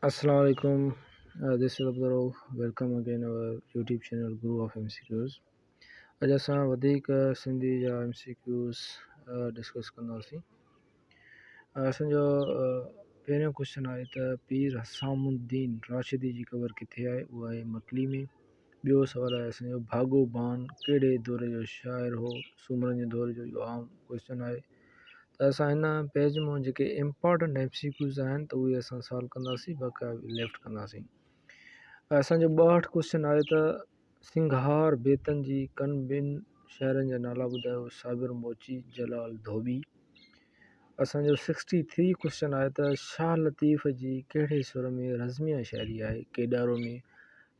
Assalamu alaikum. This is Abdul Rauf. Welcome again our YouTube channel Guru of MCQs. اڄ اسان وڌيڪ سنڌي جا M C Qs discuss ڪنداسين. اسان جو پهريون ڪوشچن آهي ته پير حسام الدين راشدي جي قبر ڪٿي آهي؟ اها آهي مڪلي ۾. ٻيو سوال آهي اسان جو ڀاڳو بان ڪهڙي دور جو شاعر هو؟ سومرن جي دور جو اهو عام ڪوشچن آهي. ته اسان هن پيج مان جيڪي امپارٽنٽ ايم سي ڪيوز آهن ته اهي اسان سالو ڪنداسين باقي ليفٽ ڪنداسين. اسانجو 62 ڪوشچن آهي ته سنگهار بيتن جي ڪن ٻن شاعرن جا نالا ٻڌايو؟ صابر موچي، جلال ڌوٻي. اسانجو 63 ڪوشچن آهي ته شاهه لطيف جي ڪهڙي سر ۾ رزميه شاعري آهي؟ ڪيڏارو ۾.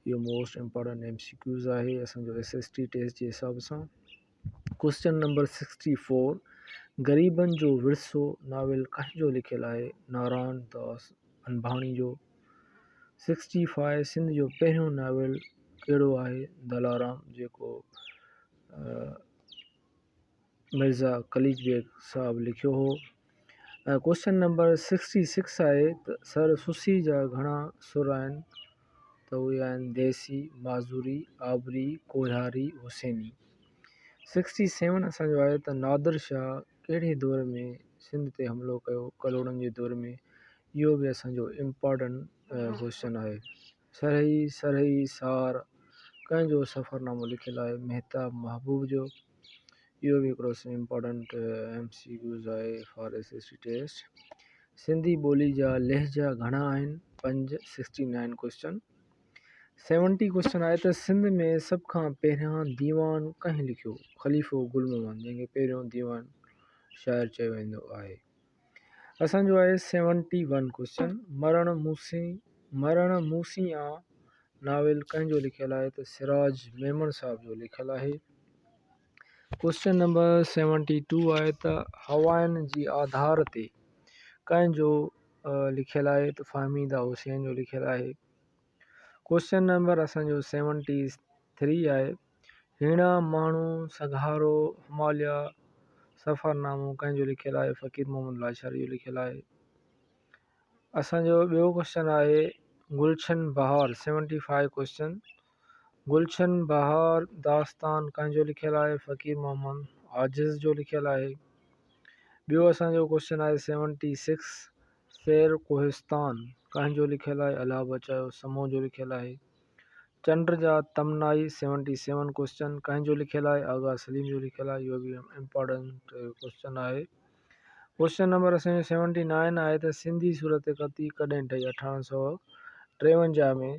اهو most important M C Qs آهي اسانجو ايس ايس ٽي ٽيسٽ جي حساب سان. ڪوئسچن نمبر 64 غريبن جو ورثو ناول ڪنهن جو لکيل آهي؟ نارائڻ داس انباڻي جو. 65 سنڌ جو پهريون ناول ڪهڙو آهي؟ دلارام جيڪو مرزا قليچ بيگ صاحب لکيو هو. ۽ ڪوئسچن نمبر 66 آهي ته سر سسي جا گهڻا سر آهن ته اهي آهن ديسي، معذوري، آبري، ڪوهياري، حسيني. 67 اسان جو آهي ته نادر شاهه ڪهڙي دور ۾ سنڌ تي حملو ڪيو؟ ڪلهوڙن جي دور ۾. اهو به اسان جو امپارٽنٽ ڪوئسچن آهي. سرهئي سرهئي سار ڪنهن جو سفرنامو لکيل آهي؟ مهتاب محبوب جو. اهو به هڪڙو امپارٽنٽ ايم سي ڪيوز آهي for S S C test. Sindhi ٻولي جا لهجا گهڻا آهن؟ پنج. 69 ڪوئسچن. 70 ڪوئسچن آهي ته سنڌ ۾ سڀ کان پهريان ديوان ڪنهن لکيو؟ خليفو گل محمد جنهن کي پهريون ديوان شاعر چيو ويندو آهي. اسان جو آهي 71 ڪوئسچن مرڻ مون سين مرڻ مون سين آ ناول ڪنهن جو لکيل آهي ته سراج ميمڻ صاحب جو لکيل آهي. ڪوئسچن نمبر 72 آهي ته هوائن جي آڌار تي ڪنهن جو لکيل آهي ته فهميده حسين جو لکيل آهي. ڪوئسچن نمبر اسان جو 73 آهي هيڻا ماڻهو سگهارو هماليا سفرنامو ڪنهن جو لکيل آهي؟ فقير محمد لاشاري جو لکيل آهي. اسان جو ٻيو ڪوئسچن آهي گلشن بهار 75 ڪوئسچن گلشن بهار داستان ڪنهن جو لکيل آهي؟ فقير محمد عاجز جو لکيل آهي. ٻيو اسان جو ڪوئسچن آهي 76 سير ڪوهستان ڪنهن جو لکيل آهي؟ الله بچايو سمون جو لکيل آهي. چنڊ جا تمنائي 77 ڪوئسچن ڪنهن جو لکيل آهي؟ آغا سليم جو لکيل آهي. اهو به امپارٽنٽ ڪوئسچن آهي. ڪوئسچن نمبر اسان جو 79 آهي ته سنڌي صورتخطي ڪڏهن ٺهي؟ 1853 ۾.